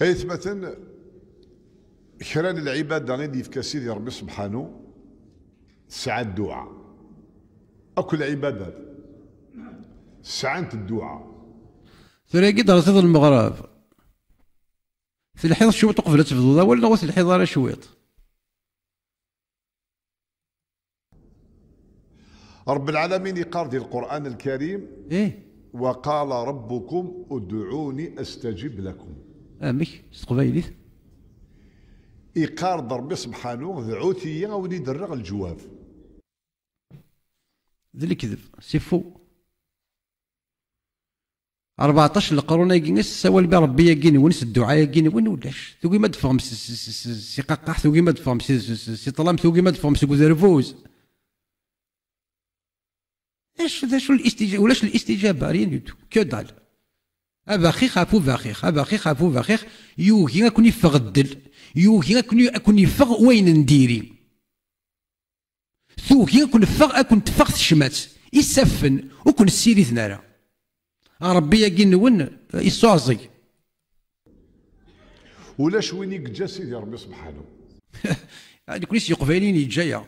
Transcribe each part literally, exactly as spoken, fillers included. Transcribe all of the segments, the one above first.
Aytmaten, kra n lɛibada i d-yefka Sidi Ṛebbi Sebḥanu, tesɛa dduɛa. Akk lɛibadat sɛant dduɛa. Tura-agi d-rẓiḍ lmeɣreb. Telḥiḍ cwiṭ uqbel ad tebduḍ awal, neɣ ur telḥiḍ ara cwiṭ? Ṛebbi lɛalamin iqqar di Lqur'an Lkarim, Ih, وقال ربكم ادعوني أستجب لكم. Amek s teqbaylit? Iqqar-d Ṛebbi Sebḥanu, dɛut-iyi a wen-id-rreɣ leǧwab. D lekdeb, c'est faux. Rbeɛṭac n leqrun-agi i s-tessawalem i Ṛebbi-agi-nwen s dduɛa-agi-nwen, ulac. Tugim ad d-teffɣem s, s, s, s, si qaqqaḥ, tugim ad d-teffɣem si, si, si, si ṭṭlam, tugim ad d-teffɣem seg uderbuz. Acu, d acu listija-, ulac listijaba, rien du tout. Que dalle. Abaxix ɣef ubaxix, abaxix ɣef ubaxix, yugi ad ken-iffeɣ ddel, yugi ad ken-, ad ken-iffeɣ wayen n diri. Tugi ad ken-ffeɣ, ad ken-teffeɣ tecmat, isaffen, ur ken-ssiriden ara. Ṛebbi-agi-nwen, eh, issuɛẓeg. Ulac win i yeǧǧa Sidi Ṛebbi Sebḥanu. Nekni s Yeqbayliyen yeǧǧa-yaɣ.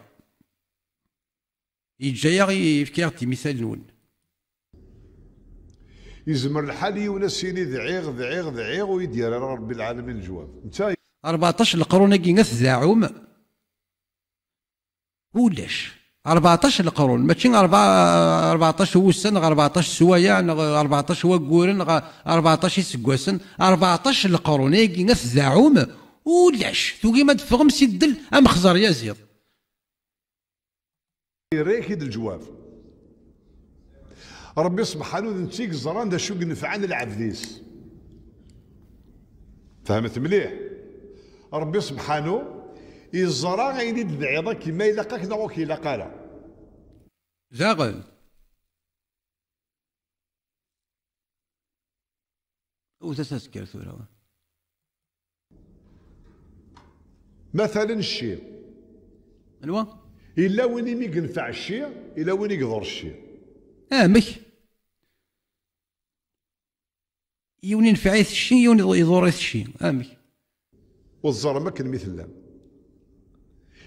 Yeǧǧa-yaɣ, yefka-yaɣ-d timital-nwen. Yezmer lḥal yiwen ad s-yini dɛiɣ, dɛiɣ, dɛiɣ, ur yi-d-yerra ara Ṛebbi lɛalamin leǧwab. Netta Rbeɛṭac n leqrun-agi ad tdaɛum, ulac. Rbeɛṭac n leqrun, mačči ṛebɛa-, rbeɛṭac n wussan, neɣ rbeɛṭac n sswayeɛ, neɣ rbeɛṭac n wagguren, neɣ rbeɛṭac iseggasen, rbeɛṭac n leqrun-agi ad tdaɛum, ulac. Tugim ad d-teffɣem si ddel amexẓer yaziḍ. Yerra-yak-id leǧwab. Ṛebbi Sebḥanu d netta i yeẓran d acu i inefɛen lɛebd-is. Fehmet mliḥ. Ṛebbi Sebḥanu yeẓra ayen i d-tedɛiḍ akken ma ilaq-ak neɣ ur k-ilaq ara. Daɣen. Wwet-as azekka tura. Matalen cci. Anwa? Yella win imi yenfeɛ cci, yella win i iḍur cci. Amek? Yiwen inefɛit cci, yiwen iḍ-, iḍur-it cci. Amek? Ur teẓẓarem akken mi tellam.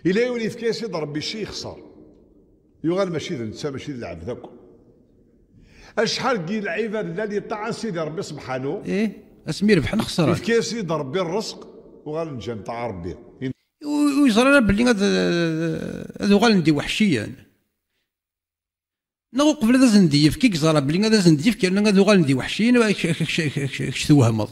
Yella yiwen yefka-yas-id Ṛebbi cci yexṣer. Yuɣal mačči d netta, mačči d lɛebd akk. Acḥal n lɛibad llan yeṭṭaɛen Sidi Ṛebbi Sebḥanu. Ih, asmi rebḥen xesren. Yefka-yas-id Ṛebbi ṛṛezq, uɣalen ǧǧan ṭaɛa Ṛebbi. Ur, ur yeẓri ara belli ad, ad uɣalen d iweḥciyen. Neɣ uqbel ad asen-d-yefk i yeẓra belli ad asen-d-yefk yerna ad uɣalen d iweḥciyen, kečč, kečč, kečč, kečč twehmeḍ.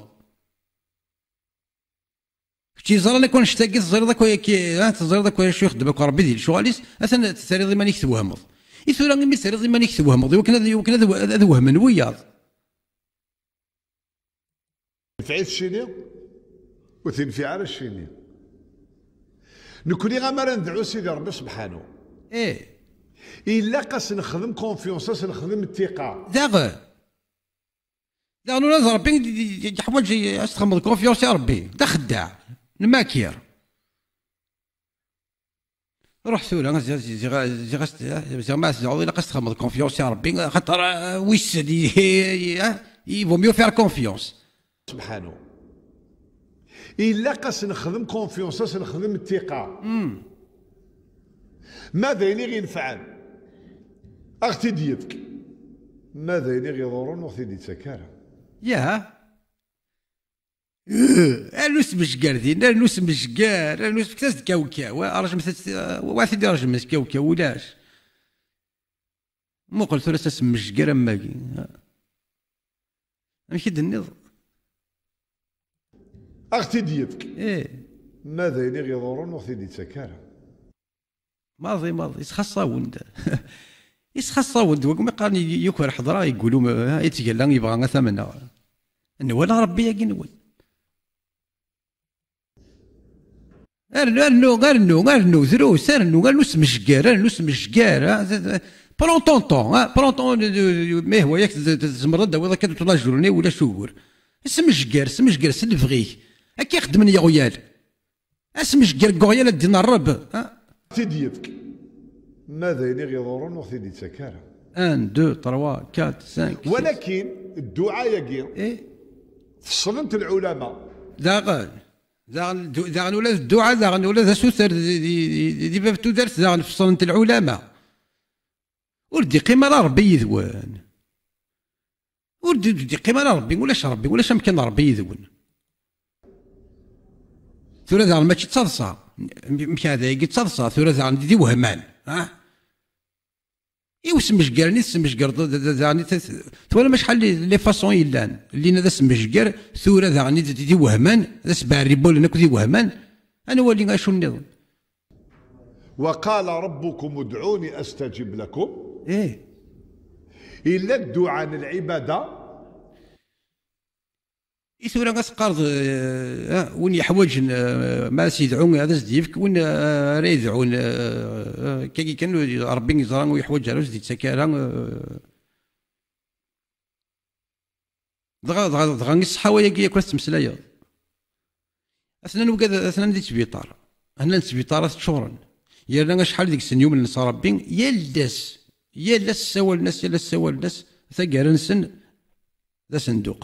Kečč yeẓran akk annect-agi, teẓriḍ akk ayaki, ah, teẓriḍ akk acu ixeddem akk Ṛebbi di lecɣal-is, atan terriḍ iman-ik twehmeḍ. I tura imi terriḍ iman-ik twehmeḍ, iwakken ad, iwakken ad, ad wehmen wiyaḍ. Tenfeɛ-it cci-nni, ur tenfiɛ ara cci-nni. Nekni amar ad nedɛu Sidi Ṛebbi Sebḥanu. Ih. Ilaq ad s-nexdem confiance, ad s-nexdem ttiqa. Daɣen. Daɣen ula d Ṛebbi i d-, d-, d-, yeḥwaǧ i-, ad s-txedmeḍ confiance i Ṛebbi. D axeddaɛ. Lmakir. Ruḥ tura, ziɣ, ziɣ, ziɣ, ziɣ, ziɣ ma tzeɛɛuḍ, ilaq ad s-txedmeḍ confiance i Ṛebbi, xaṭer, ah, wissen, i, i, ah, il vaut mieux faire confiance. Sebḥanu. Ilaq ad s-nexdem confiance, ad s-nexdem ttiqa. Ma d ayen i ɣ-inefɛen, a ɣ-t-id-yefk. Ma d ayen i ɣ-iḍurren, ur ɣ-t-id-yettak ara. Yah. Rnu smejger din, rnu smejger, rnu fket-as-d kawkaw, wa, rejmet-as, wa, wa t-id-irejmen s kawkaw, ulac. Muqel tura s asmejger am wagi. Amek i d-tenniḍ? A ɣ-t-id-yefk. Ih. Ma d ayen i ɣ-iḍurren, ur ɣ-t-id-yettak ara. Maḍi, maḍi, isxaṣṣawen-d. Isxaṣṣawen-d, wagi mi qqaren y-, yuker ḥeḍra, yeggul um-, ha, yettgalla, yebɣa ad t-amneɣ. Nwala Ṛebbi-agi-nwen. Rnu, rnu, rnu, rnu, drus, rnu, rnu smejger, rnu smejger, ha, prends ton temps, ha, prends ton, ma yehwa-yak, tzemreḍ ad d-tawiḍ akka toute la journée, ulac ugur. Smejger, smejger s lebɣi-k. Akka i xeddmen yeɣyal. Asmejger deg uɣyal ad d-ineṛṛeb, ha? T-id-yefk. Ma d ayen i ɣ-iḍurren, ur ɣ-t-id-yettak ara. Un, deux, trois, quatre, cinq, six. Walakin, dduɛa-agi, Eh? Feṣlen-t lɛulama. Daɣen, daɣen, daɣen ula d dduɛa, daɣen ula d asuter di, di, di, di bab tudert, daɣen fṣlent lɛulama. Ur d-iqqim ara Ṛebbi yid-wen. Ur d-, d-iqqim ara Ṛebbi, ulac Ṛebbi, ulac amkan n Ṛebbi yid-wen. Tura daɣen mačči d taḍsa. Mkeɛd ayagi d taḍsa, tura daɣen d iwehman. Ha? I usmejger-nni tesmejger, d-, d-, d-, daɣen i t-, twalam acḥal les façons yellan. Llina d asmejger, tura daɣen i d-, d iwehman, d asbeɛri n wullen akk d iwehman. Ad nwali acu nniḍen. وقال ربكم ادعوني أستجب لكم. Ih. Illa dduɛa n lɛibada. I tura ad teqqareḍ, eh, ah, win yeḥwaǧen, eh, ma ad s-yedɛu ad as-d-yefk, win, eh, ara yedɛun, eh, eh, kagi kan, Ṛebbi yeẓra ur yeḥwaǧ ara, ur s-d-yettak ara, eh. Dɣa, dɣa, dɣa i ṣṣeḥḥa wayagi akk ad tettmeslayeḍ. Atnan wigad, atnan di ttbiṭar. Atnan ttbiṭarat ččuren. Yerna acḥal deg-sen yumnen s Ṛebbi, yal ass, yal ass ssawalen-as, yal ass ssawalen-as, taggara-nsen d asenduq.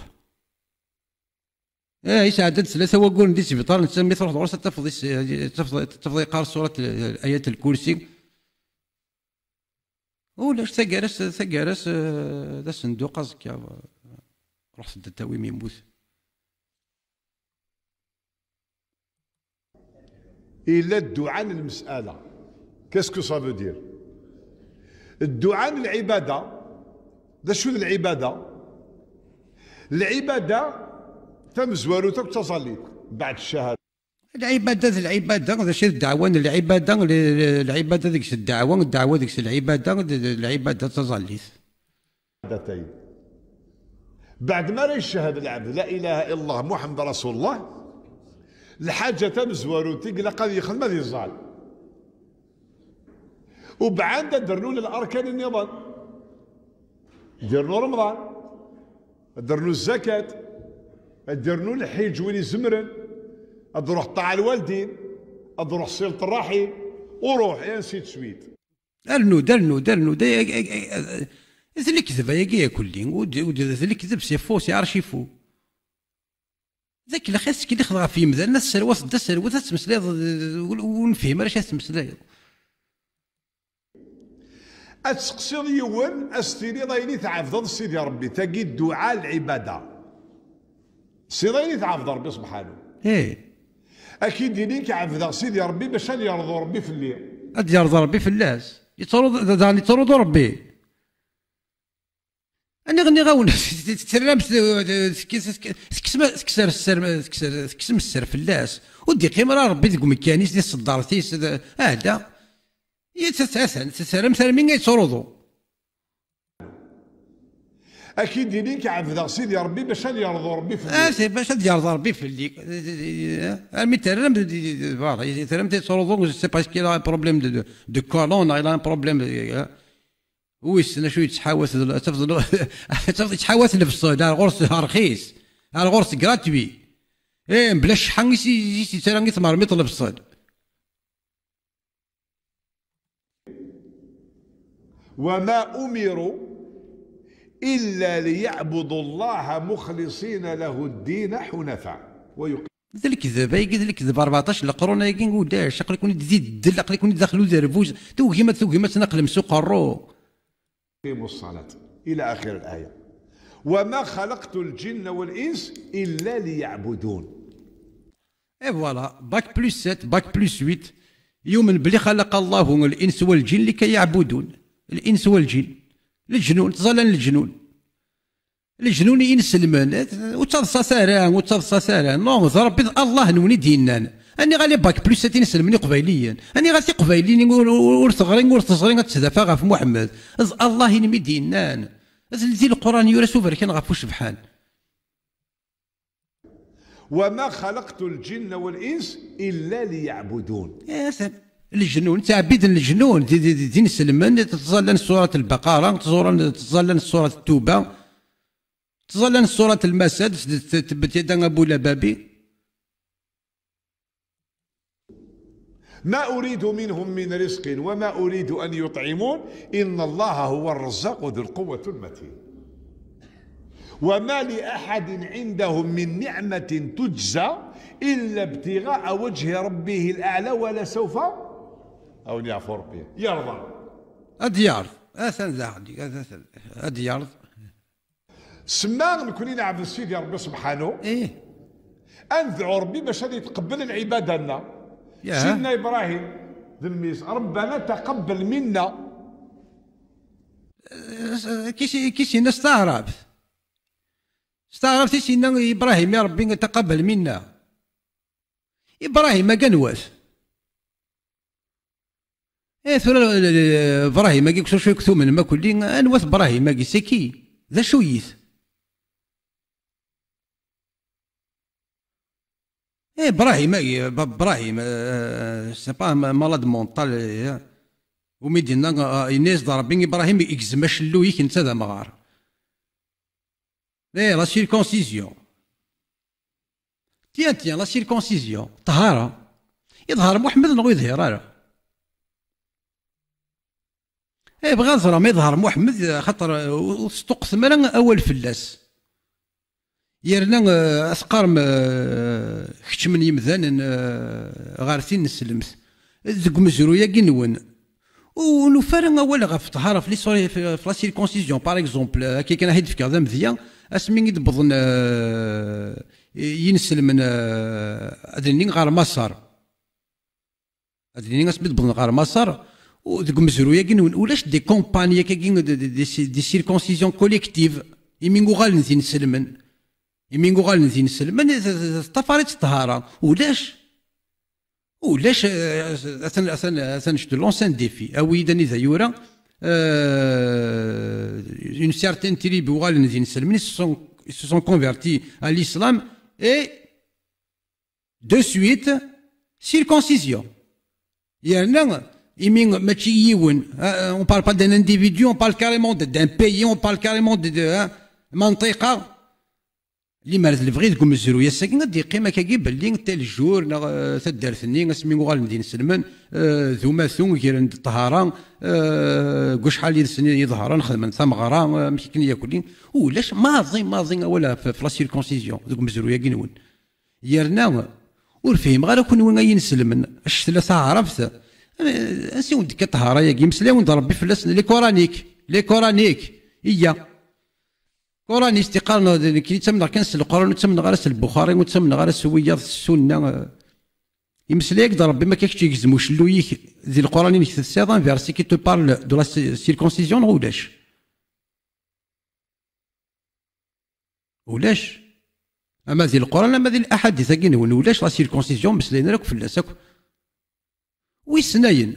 Eh, yesɛedda-d tlata wagguren di ttbiṭar, netta mi truḥ ɣur-s ad tafeḍ is-, tafeḍ, tafeḍ yeqqar surat, ayat al-kursi. Ulac, taggara-s, taggara-s, eh, d asenduq aẓekka. Ruḥ tedda tawim yemmut. Illa dduɛa n lmes'ala. Qu'est-ce que ça veut dire? Dduɛa n lɛibada. D acu d lɛibada? Lɛibada tamezwarut akk d taẓallit. Beɛd ccahada. Lɛibada d lɛibada, d acu i d ddeɛwa n lɛibada? L-, l-, lɛibada deg-s ddeɛwa, ddeɛwa deg-s lɛibada, d, d, lɛibada d taẓallit. Beɛd ma ara yeched lɛebd la ilaha illallah Muḥemmed Rasulullah, lḥaǧa tamezwarut i ilaq ad yexdem ad iẓẓal. Ubeɛd ad d-rnun larkan nniḍen. Ad d-rnu Remḍan. Ad d-rnu zzakat. Ad d-rnu lḥiǧ win izemren. Ad d-ruḥ ṭṭaɛa lwaldin. Ad d-ruḥ sileṭ rraḥim. Uruḥ, et ainsi de suite. Rnu-d, rnu-d, rnu-d. Ay, ay, ay, ay, d lekdeb ayagi akulli. Ur d, ur d, d lekdeb, c'est faux, c'est archi faux. D akellex i tettkellixeḍ ɣef yimdanen, ad tesserwateḍ-d aserwet, ad tmeslayeḍ, d, d, ur, ur nefhim ara acu ad tmeslayeḍ. Ad tseqsiḍ yiwen, ad s-tiniḍ ayen i tɛebdeḍ Sidi Ṛebbi, tagi dduɛa, lɛibada. Siḍ ayen i tɛebdeḍ Ṛebbi subḥanu. Ih. Ad k-id-ini, k-ɛebdeɣ Sidi Ṛebbi bac ad yerḍu Ṛebbi fell-i. Ad yerḍu Ṛebbi fell-as. Yettruḍ, d-, daɣen yettruḍu Ṛebbi. Aniɣ nniɣ-awen, terramt, tekkes-, tekkes-, tekkes-, tekkes-, tekkes-, tekksem sser fell-as. Ur d-iqqim ara Ṛebbi deg umekkan-is, di tṣeddart-is, d-, ahda. Atan, terramt armi ay yettruḍu. Ad k-id-ini, k-ɛebdeɣ Sidi Ṛebbi bac ad yerḍu Ṛebbi fell-i. Ah, c'est bac ad yerḍu Ṛebbi fell-i. Armi terram, terram tettruḍu, c'est parce qu'il a un problème de, de, de colon, il a un problème, eh. Wissen acu yettḥawat, tafeḍ, tafeḍ yettḥawat lebṣel, ar ɣur-s rxis, ar ɣur-s gratuit. Eh, mebla cceḥḥa i s-, i s-, i s-yettara i tmermiṭ lebṣel. وما أمروا إلا ليعبدوا الله مخلصين له الدين حنفاء ويقيموا. D lekdeb, ayagi d lekdeb, rbeɛṭac n leqrun ayagi ulac, aql-iken-id di ddel, aql-iken-id daxel uderbuz, tugim ad, tugim ad tnaqlem s uqerru. أقيموا الصلاة إلى آخر الآية. وما خلقت الجن والإنس إلا ليعبدون. Et voilà, bac plus sept, bac plus huit. يؤمن بلي خلق الله الإنس والجن لكي يعبدون. الإنس والجن. Leǧnun, ttẓallan leǧnun. Leǧnun i inselmen, ur ttaḍsat ara, ur ttaḍsat ara. Non, d Ṛebbi d Allah-nwen i d-yennan. Aniɣer les bac plus sept inselmen iqbayliyen? Aniɣer tiqbayliyin ur, ur, ur teɣri, ur teẓri ad tedafeɣ ɣef Muḥemmed? D Allah-inem i d-yennan. D di Leqran yura s uberkan ɣef ucebḥan. وما خلقت الجن والإنس إلا ليعبدون. Atan. Leǧnun, ttɛebbiden leǧnun, d, d, d, d inselmen, ttẓallan surat Lbaqara, ttẓuran-, ttẓallan surat Tuba, ttẓallan surat Lmasad, d, d, تبت يدا أبي لهب. ما أريد منهم من رزق وما أريد أن يطعمون إن الله هو الرزاق ذو القوة المتين. وما لأحد عندهم من نعمة تجزى إلا ابتغاء وجه ربه الأعلى ولسوف أو يعفو ربي يرضى. Ad yerḍ. Atan da, ad yerḍ. Semma nekni neɛbed Sidi Ṛebbi subḥanu, ad nedɛu Ṛebbi bac ad yetqebbel lɛibada-nneɣ. Sidna Ibrahim d mmi-s, ربنا تقبل منا. Kis-, kis-inna s taɛrabt. S taɛrabt i s-yenna Ibrahim i Ṛebbi, تقبل منا. Ibrahim-agi anwa-t? Eh, tura, eh, Ibrahim-agi, s wacu i k-tumnem akk-nni? Anwa-t Ibrahim-agi? C'est qui? D acu-yit? Eh, Ibrahim-agi, Bab Ibrahim, euh, c'est pas un malade mental, eh. Umi d-yenna, euh, yenna-yas-d Ṛebbi, Ibrahim igzem acelluy-ik, netta d amɣar. Eh, la circoncision. Tiens, tiens, la circoncision. Ṭṭhara. Iḍher Muḥemmed neɣ ur iḍhir ara? Eh, bɣiɣ ad ẓreɣ ma iḍher Muḥemmed, xaṭer, eh, ur, ur tesṭuqqtem ara awal fell-as. Yerna, eh, ad teqqarem, eh, keččmen yimdanen, eh, ɣer tin n slemt. Deg umezruy-agi nwen, ur nufi ara awal ɣef ṭṭhara, ɣef les-, ɣef la circoncision, par exemple, akka kan ad d-fkeɣ d amedya, asmi i d-wwḍen, eh, yinselmen, eh, ad nini ɣer Maṣer. Ad nini asmi d-wwḍen ɣer Maṣer, u-, deg umezruy-agi nwen, ulac des campagnes akkagi de, de, de, de circoncision collective, imi uɣalen d inselmen. Imi uɣalen d inselmen, t-, t-, teṭṭafar-itt ṭṭhara. Ulac. Ulac, eh, atan, atan, atan, je te lance un défi. Awi-yi-d anida yura, euh, une certaine tribu uɣalen d inselmen, ils se sont, ils se sont convertis à l'islam, et de suite, circoncision. Yerna, imi mačči yiwen, hein, on parle pas d'un individu, on parle carrément de, d'un pays, on parle carrément de, de, hein, منطقة. Limer d lebɣi deg umezruy ass-agi ad d-yeqqim akkagi belli tel jour neɣ, euh, taddart-nni asmi uɣalen d inselmen, euh, d umatu gren-d ṭṭhara, euh, deg wacḥal yid-sen iḍharen xedmen tameɣra, euh, amek akken yakk-nni. Ulac maḍi, maḍi awal ɣef, ɣef la circoncision deg umezruy-agi nwen. Yerna, ur fhimeɣ ara kunwi ay inselmen, acc tella taɛrabt, eh, ansi wen-d-tekka ṭṭhara-agi? Imeslay-awen-d Ṛebbi fell-asen, les coraniques, les coraniques, iyya. Coraniques i qqaren, d nekkini ttamneɣ kan s Leqran, ur ttamneɣ ara s Lbuxari, ur ttamneɣ ara s wiyaḍ, s Ssunna, eh. Imeslay-ak-d Ṛebbi, ma akka kečč yegzem ucelluy-ik di Leqran-inek, tesɛiḍ un verset qui te parle de la ci-, circoncision, neɣ ulac? Ulac. Ama di Leqran, ama di laḥadit-agi nwen, ulac la circoncision, meslayen ara akk fell-as akk. Wissen ayen.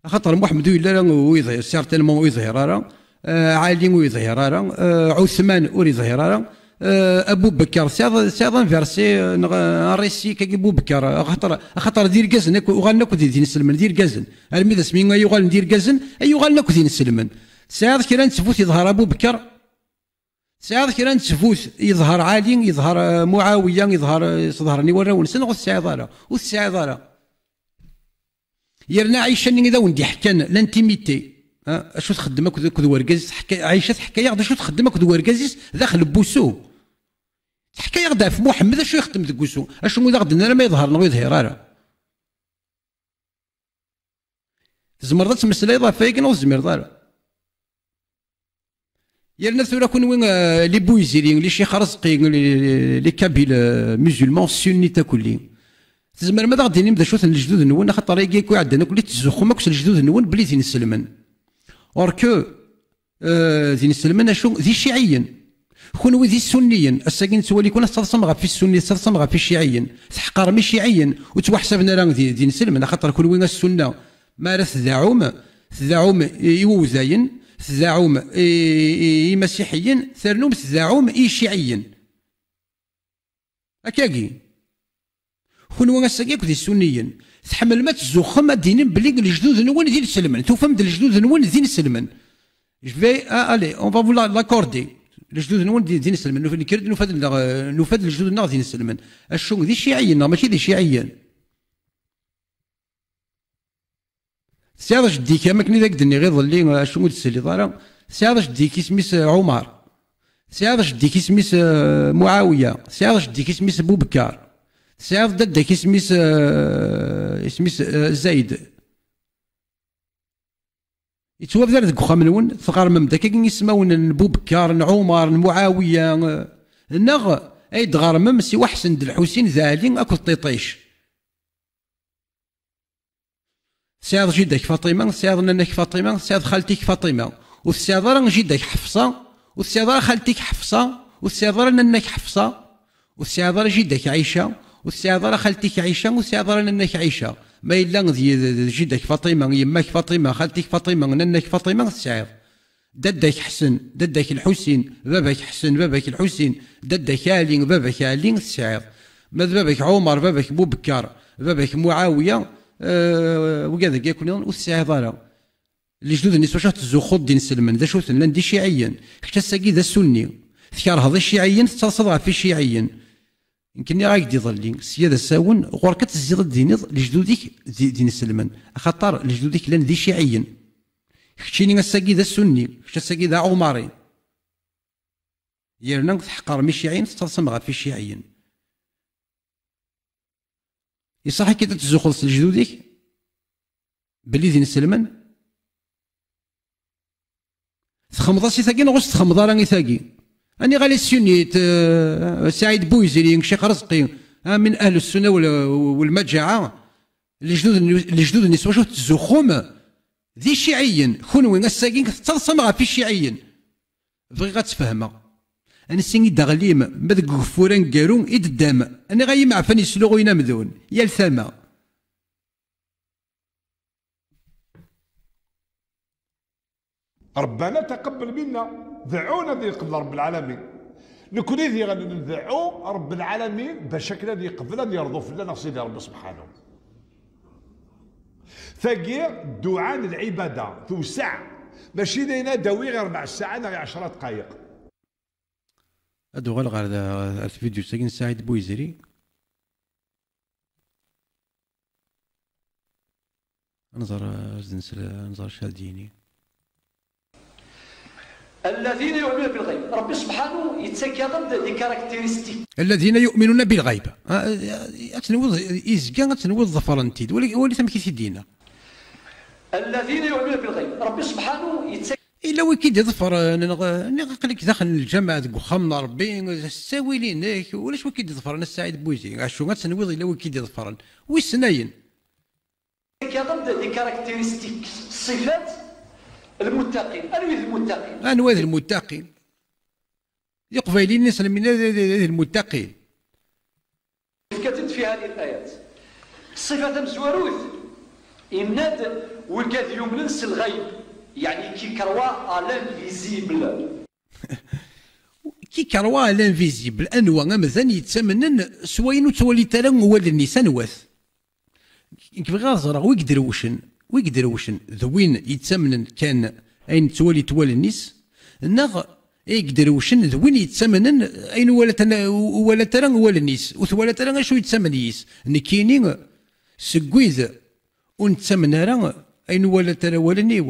Axaṭer Muḥemmed ur yelli ara, ur yeḍhir, certainement ur yeḍhir ara. Eh, Ɛali ur yeḍhir ara. Eh, Ɛuthman ur yeḍhir ara. Eh, Abu Bekr, tesɛiḍ, tesɛiḍ un verset, eh, neɣ, eh, un récit akkagi Abu Bekr, axaṭer, axaṭer d irgazen akk, uɣalen akk d, d inselmen, d irgazen. Armi d asmi ay uɣalen d irgazen, ay uɣalen akk d inselmen. Tesɛiḍ kra n ttbut yeḍher Abu Bekr? Tesɛiḍ kra n ttbut yeḍher Ɛali, yeḍher, eh, Muɛawiya, yeḍher, eh, s-, ḍehren i warraw-nsen, neɣ ur tesɛiḍ ara? Ur tesɛiḍ ara. Yerna Ɛica-nni i d awen-d-iḥkan l'intimité, ha, acu txeddem akked, akked wergaz-is, teḥka, Ɛica teḥka-yaɣ-d acu txeddem akked wergaz-is daxel n wusu. Teḥka-yaɣ-d ɣef Muḥemmed acu ixeddem deg wusu, acu ur d aɣ-d-tenna ara ma yeḍher neɣ ur yeḍhir ara. Tzemreḍ ad tmeslayeḍ ɣef wayagi neɣ ur tezmireḍ ara? Yerna tura kunwi, euh, les Bouiziri, les Cheikh Razqi, les, les, les Kabyles, euh, musulmans, sunnites akk-nni. Tzemrem ad aɣ-d-tinim d acu-ten lejdud-nwen, axaṭer ayagi akk iɛeddan akk-nni tzuxxum akk s lejdud-nwen belli d inselmen. Or que, euh, d inselmen acu, d iciɛiyen. Kunwi d isunniyen, ass-agi nettwali-ken tettaḍsam ɣef isunni, tettaḍsam ɣef iciɛiyen, teḥqarem iciɛiyen, ur ttwaḥsaben ara d, d inselmen, axaṭer kunwi a ssunna, mi ara tdeɛɛum, tdeɛɛum i, i wudayen, tdeɛɛum i, i, i imasiḥiyen, ternum tdeɛɛum i iciɛiyen. Akkagi. Kunwi ass-agi akk d isunniyen. Tḥemmlem ad tzuxxem, ad d-tinim belli lejdud-nwen d inselmen. Tufam-d lejdud-nwen d inselmen. Je vais, ah, allez, on va vous la-, l'accorder. Lejdud-nwen d, d inselmen. Nuf-, nekker-d nufa-d, euh, nufa-d lejdud-nneɣ d inselmen. Acu, d iciɛiyen neɣ mačči d iciɛiyen? Tesɛiḍ jeddi-k, am akken i d ak-d-nniɣ iḍelli, acu ur d-tesliḍ ara. Tesɛiḍ jeddi-k, isem-is, eh, Ɛumar. Tesɛiḍ jeddi-k isem-is, eh, Muɛawiya. Tesɛiḍ jeddi-k isem-is Bubekkar. Tesɛiḍ dadda-k isem-is, eh, isem-is, eh, Zayd. Yettwabdar deg uxxam-nwen, tɣermem-d akkagi ismawen n Bubekkar, n Ɛumar, n Muɛawiya, eh, neɣ ay d-tɣermem si Waḥsen d Lḥusin d Ɛli akked Ṭiṭic. Tesɛiḍ jida-k Faṭima, tesɛiḍ nanna-k Faṭima, tesɛiḍ xalti-k Faṭima. Ur tesɛiḍ ara jida-k Ḥefṣa, ur tesɛiḍ ara xalti-k Ḥefṣa, ur tesɛiḍ ara nanna-k Ḥefṣa, ur tesɛiḍ ara jida-k Ɛica, ur tesɛiḍ ara xalti-k Ɛica, ur tesɛiḍ ara nanna-k Ɛica. Ma yella d y-, d jida-k Faṭima, yemma-k Faṭima, xalti-k Faṭima, nanna-k Faṭima, tesɛiḍ. Dadda-k Ḥsen, dadda-k Lḥusin, baba-k Ḥsen, baba-k Lḥusin, dadda-k Ɛli, baba-k Ɛli, tesɛiḍ. Ma d baba-k Ɛumar, baba-k Bubekkar, baba-k Muɛawiya, eh, wigad-agi akk nniḍen, ur tesɛiḍ ara. Lejdud-nni s wacu tettzuxxuḍ d inselmen, d acu-ten? Llan d iciɛiyen. Kečč ass-agi d asunni. Tkerheḍ iciɛiyen, tettaḍsaḍ ɣef iciɛiyen. Nekk nniɣ-ak-d iḍelli, sya d asawen, ɣur-k ad tezziḍ ad d-tiniḍ lejdud-ik d, d inselmen. Axaṭer lejdud-ik llan d iciɛiyen. Keččini ass-agi d asunni, kečč ass-agi d aɛumari. Yerna tḥeqrem iciɛiyen, tettaḍsam ɣef iciɛiyen. Iṣaḥ-ik-id ad tzuxxeḍ s lejdud-ik? Belli d inselmen? Txemmeḍ-as i tagi neɣ ur s-txemmeḍ ara i tagi? Aniɣ a les sunnites, eh, Saɛid Buyziri, Ccix Rezqi, ah, min ahl ssunna wal, wal maǧaɛa, lejdud-, lejdud-nni s wacu tettzuxxum? D iciɛiyen, kunwi ass-agi tettaḍsam ɣef iciɛiyen. Bɣiɣ ad tfehmeɣ. Ansi i d-aɣlim, ma deg ugeffur aneggaru i d-ddam, aniɣ ay imeɛfan yesluɣuyen amdun, yal tama. ربنا تقبل منا، دعونا ad yeqbel رب العالمين. Nekni diɣen ndeɛɛu رب العالمين bac akken ad yeqbel, ad yerḍu fell-aneɣ Sidi Ṛebbi سبحانه. Tagi dduɛa n lɛibada tewseɛ, mačči d ayen ad d-awiɣ i ṛebɛ ssaɛa neɣ i ɛecra dqayeq. Ad uɣaleɣ ɣer da-, ɣer tvidyut-agi n Saɛid Buyzri. Ad nẓer, ad nsel, ad nẓer acu ad d-yini. الذين يؤمنون بالغيب. Ṛebbi سبحانه yettak-aɣ-d des caractéristiques. الذين يؤمنون بالغيب. Ah, ad tenwiḍ, izga ad tenwiḍ ḍefren-t-id. Wali, wali amek i t-id-yenna. الذين يؤمنون بالغيب. Ṛebbi سبحانه yettak- Yella wi k-id-iḍefren, neɣ, neɣ aql-ik daxel n lǧameɛ deg uxxam n Ṛebbi, s ttawil-inek, ulac wi k-id-iḍefren a Saɛid Buyzri. Acu ad tenwiḍ yella wi k-id-iḍefren? Wissen ayen. Yettak-aɣ-d des caractéristiques, ṣṣifat, lmuttaqin. Anwi d lmuttaqin? Anwa d lmuttaqin? D iqbayliyen iselmin d, d, d, d lmuttaqin. Yefka-tent fi hadi l-ayat. Ṣṣifa tamezwarut, yenna-d wigad yumnen s lɣayb, yeɛni qui croit à l'invisible. Qui croit à l'invisible, anwa amdan yettamnen s wayen ur ttwalit ara wallen-is, anwa-t? Nekk bɣiɣ ad ẓreɣ wi yedrewcen, wi yedrewcen d win yettamnen kan ayen ttwalit wallen-is, neɣ i yedrewcen d win yettamnen ayen ur walat ara, ur walat ara wallen-is, ur twalat ara acu yettamen yis. Nekkini seg wid ur nettamen ara ayen ur walat ara wallen-iw,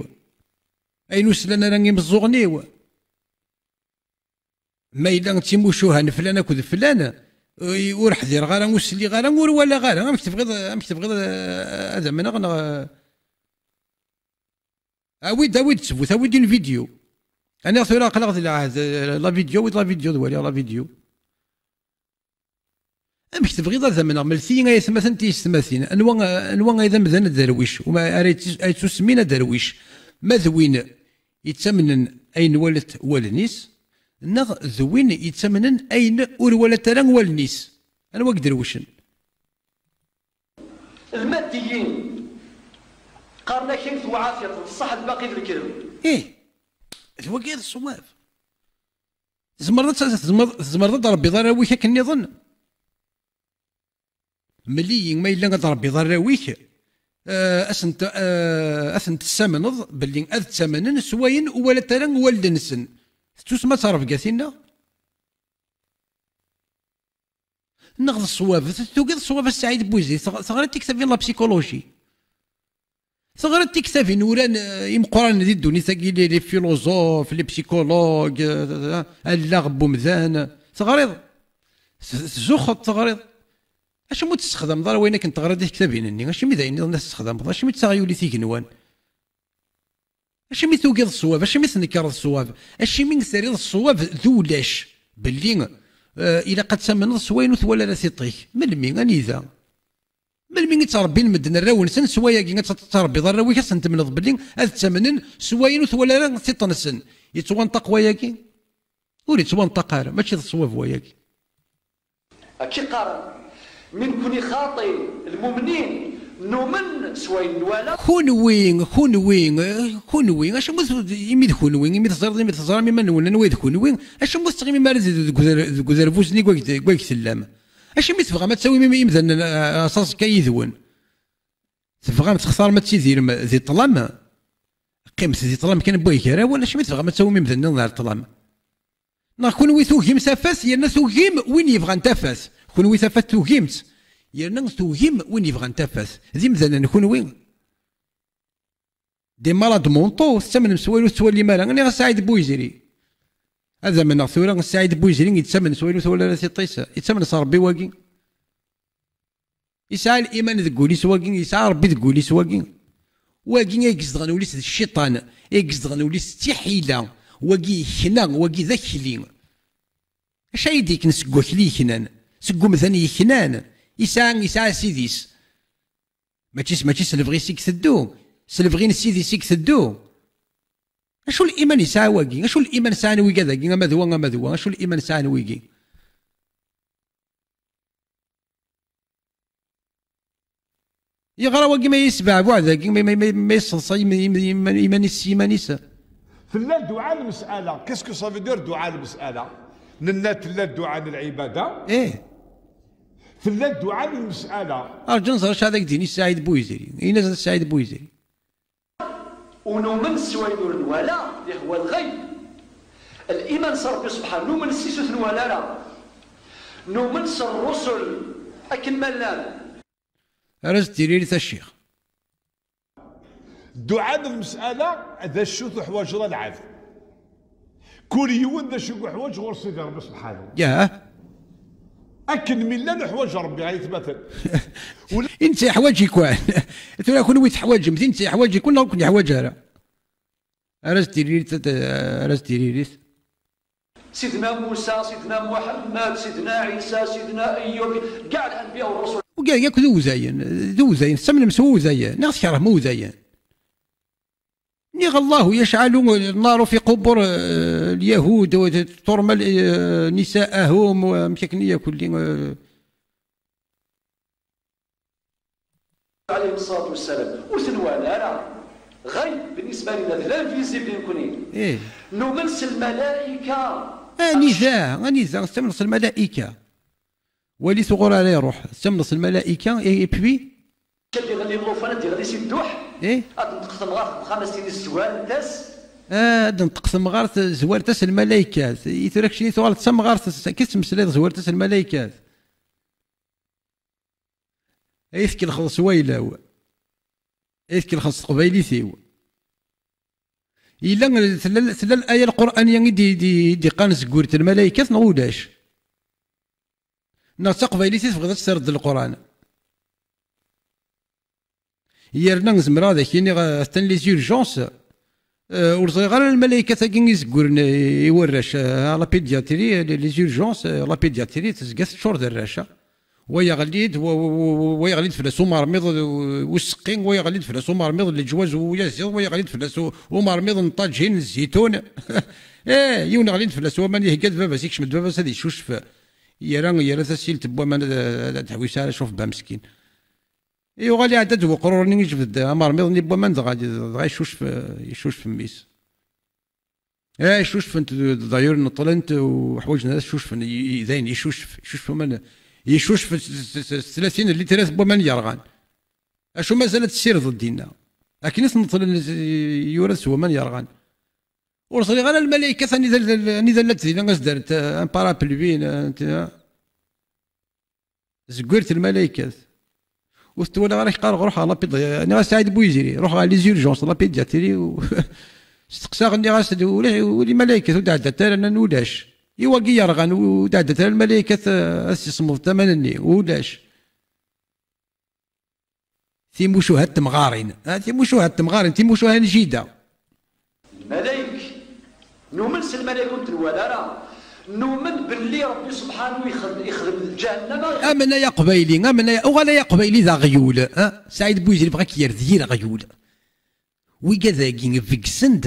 ayen ur slan ara imeẓẓuɣen-iw. Ma yella d timucuha n flan akked flan, ur ḥdireɣ ara, ur sliɣ ara, ur walaɣ ara. Amek tebɣiḍ, amek tebɣiḍ, eh, ad amneɣ, neɣ, eh, awi-d, awi-d ttbut, awi-d une vidéo. Aniɣ tura aql-aɣ di lɛahd, eh, la vidéo, awi-d la vidéo, ad waliɣ la vidéo. Amek tebɣiḍ ad amneɣ? Mlet-iyi ay atmaten tiyessetmatin. Anwa, anwa ay d amdan aderwic? Uma ara yettus-, ay yettusemmin aderwic? Ma d win yettamnen ayen walat wallen-is, neɣ d win yettamnen ayen ur walat ara wallen-is? Anwa i iderwicen? Lmaddiyin qqaren-ak ayen tewɛa tiṭ, d ṣṣeḥ d baqi d lekdeb. Ih, d wagi i d ṣṣwab. Tzemreḍ ad, tzemreḍ, tzemreḍ ad d-rebbiḍ arraw-ik akken nniḍen? Mel-iyi ma yella ad d-rebbiḍ arraw-ik, eh, ad sen-t-, eh, ad ten-tessamneḍ belli ad ttamnen s wayen ur walat ara wallen-nsen. Tettusem ad terbga tinna? Neɣ d ṣṣwab? Tugiḍ ṣṣwab a Saɛid Bouizid, teɣ-, teɣriḍ tiktabin la psychologie. Teɣriḍ tiktabin uran, eh, imeqqranen di ddunit-agi, les, les philosophes, les psychologues, eh, allaɣ n umdan. Teɣriḍ? T-, tzuxxeḍ, teɣriḍ? Acimi ur tessexdameḍ ara wayen akken teɣriḍ di tektabin-nni? Acimi d ayen nniḍen i tessexdameḍ? Acimi d taɣyulit igenwan? Acimi tugiḍ ṣṣwab? Acimi tnekreḍ ṣṣwab? Acimi terriḍ ṣṣwab d ulac? Belli, eh, ilaq ad tamneḍ s wayen ur twala ara tiṭ-ik. Melmi? Anida? Melmi i ttrebbin medden arraw-nsen s wayagi? Ad tt-, ttrebbiḍ arraw-ik, ad sen-temneḍ belli ad ttamnen s wayen ur twala ara tiṭ-nsen. Yettwanṭaq wayagi? Ur yettwanṭaq ara. Mačči d ṣṣwab wayagi. Akka i qqaren, mi nekkni xaṭi, lmumnin, numen s wayen nwala. Kunwi, kunwi, eh, kunwi, acimi t-, imi d kunwi, imi teẓriḍ, imi teẓram iman-nwen anwa i d kunwi, acimi ur tettɣimim ara deg, deg uder-, deg uderbuz-nni deg wayeg, deg wayeg tellam? Acimi tebɣam ad tawim im-, imdanen, eh, s aẓekka yid-wen? Tebɣam textarem ad tidirem di ṭṭlam? Qqimet di ṭṭlam kan n wayeg ara wen, acimi tebɣam ad tawim imdanen nniḍen ar ṭṭlam? Neɣ kunwi tugim tafat, yerna tugim win yebɣan tafat. Kunwi tafat tugim-tt, yerna tugim win yebɣan tafat. D imdanen kunwi. Des malades mentaux, tettamnem s wayen ur tettwalim ara. Nniɣ-as Saɛid Buyzri. Ad amneɣ tura Saɛid Buyzri yettamen s wayen ur twala ara tiṭ-is. Yettamen s Ṛebbi wagi. Yesɛa liman deg wul-is wagi, yesɛa Ṛebbi deg wul-is wagi. Wagi ay izedɣen ul-is d cciṭan, ay izedɣen ul-is d tiḥila, wagi yekna, wagi d akli. Acu ay d-yekna seg wakli yeknan? Seg umdan yeknan, yesɛa, yesɛa ssid-is. Mačči s, mačči s lebɣi-s i iteddu, s lebɣi n ssid-is i iteddu. Acu liman yesɛa wagi? Acu liman sɛan wigad-agi, ama d wa, ama d wa? Acu liman sɛan wigi? Yeɣra wagi ma yesbeɛbuɛ dagi, ma, ma, ma, ma yesseḍsay im-, im-, im-, iman-is s yiman-is. Tella dduɛa n lmes'ala. Qu'est-ce que ça veut dire dduɛa n lmes'ala? Nenna tella dduɛa n lɛibada. Ih. Tella dduɛa n lmes'ala. Arǧu nẓer acu ad ak-d-yini Saɛid Buyzri. Ini-as Saɛid Buyzri. Ur numen s wayen ur nwala, yehwa lɣayb. Liman s Ṛebbi subḥan, numen s-is ur t-nwala ara. Numen s ṛṛusul akken ma llan. Ar as-d-tiririt a ccix. Dduɛa n lmes'ala d acu tuḥwaǧeḍ a lɛebd. Kul yiwen d acu i yuḥwaǧ ɣur Sidi Ṛebbi subḥanu. Yah. Akken mi llan uḥwaǧ Ṛebbi, ay atmaten. I netta yeḥwaǧ-iken. Tura kunwi teḥwaǧem, d netta yeḥwaǧ-iken neɣ ur ken-yeḥwaǧ ara? Ar as-d-tiririt, ar as-d-tiririt. Sidna Musa, Sidna Muḥemmed, Sidna Ɛisa, Sidna Ayyub, kkaɛ lanbiya u ṛṛusul. Ugaɣ yakk d iwdayen, d iwdayen, tettamnem s iwdayen, neɣ tkeṛhem iwdayen? Nniɣ الله يشعل النار في قبور, eh, اليهود وترمل, eh, نساءهم, amek akken i kulli, eh. Alayhim ṣṣalatu wassalam, ur ten-wala ara. Ɣayb, بالنسبة لنا, d l'invisible i nekni. Ih. Numen s lmalayka. Anida, anida, tettamneḍ s lmalayka? Wali tuɣur ara iruḥ, tettamneḍ s lmalayka, et, et puis? Ad d-iɣli llufan, ad d-iɣli si dduḥ. Ih. Ad d-tenṭeq temɣart deg uxxam, ad s-tini zwaren-as. Ah, ad d-tenṭeq temɣart, zwaren-as lmalaykat. I tura keččini tuɣaleḍ d tamɣart, s-, akka tettmeslayeḍ, zwaren-as lmalaykat. Ay tkelxeḍ s wayla-w. Ay tkelxeḍ s teqbaylit-iw. Yella, tella, tella laya lquraniya i d-, i d-, i d-iqqaren zeggurt lmalaykat neɣ ulac? Neɣ d taqbaylit i tebɣiḍ ad tt-terreḍ d Leqran? Yerna zemreɣ ad ak-iniɣ, eh, atan les urgences, eh, ur ẓriɣ ara lmalaykat-agi i zegguren i, i warrac, eh, la pédiatrie, les, les urgences, eh, la pédiatrie tezga teččur d arrac, ah. Wa yeɣli-d, wa, wa, wa, wa yeɣli-d fell-as umermiḍ, eh, useqqi, wa yeɣli-d fell-as umermiḍ n leǧwaz uyaziḍ, wa yeɣli-d fell-as u-, umermiḍ n ṭaǧin n zzitun. Eh, yiwen ɣlin-d fell-as waman, ihegga-d baba-s, ikcem-d baba-s ad icucef. Yerra, yerra tasilt n waman ad, ad, ad teḥwis ara cuf ba meskin. Yuɣal iɛedda-d weqrur-nni, ijbed-d amermiḍ-nni n waman, dɣa, dɣa icucef, icucef mmi-s. Eh, cucfent, d-, d'ailleurs neṭṭlent, uḥwaǧen ad cucfen, i, i, dayen icucef, icucef waman, icucef s, s, s, s tlatin n litrat n waman yerɣan. Acu mazal ad tessirdeḍ dinna? Akken i t-neṭlen, yura-t s waman yerɣan. Ur ẓriɣ ara lmalaykat anida, anida llant dinna, as-d-rrent, eh, un parapluie, eh, zeggirt lmalaykat. Ur t-twalaɣ ara, k-qqareɣ ruḥ ɣer lapid-, nniɣ-as Saɛid Buyziri, ruḥ ɣer les urgences, la pédiatrie, u-, steqsaɣ, nniɣ-as d ulac, u lmalaykat ur d-ɛeddant ara, nnan ulac. I wagi yerɣan, ur d-ɛeddant ara lmalaykat, eh, ad s-isemmeḍ aman-nni, ulac. Timucuha n temɣarin. Ah, timucuha n temɣarin, timucuha n jida. Lmalayek. Numen s lmalayek ur ten-nwala ara. Numen belli Ṛebbi subḥanu ixed-, ixdem d ǧahennama. Amen ay aqbayli, amen ay, uɣal ay aqbayli d aɣyul. Ah, Saɛid Buyzri bɣa k-yerr d yir aɣyul. Wigad-agi beggsen-d,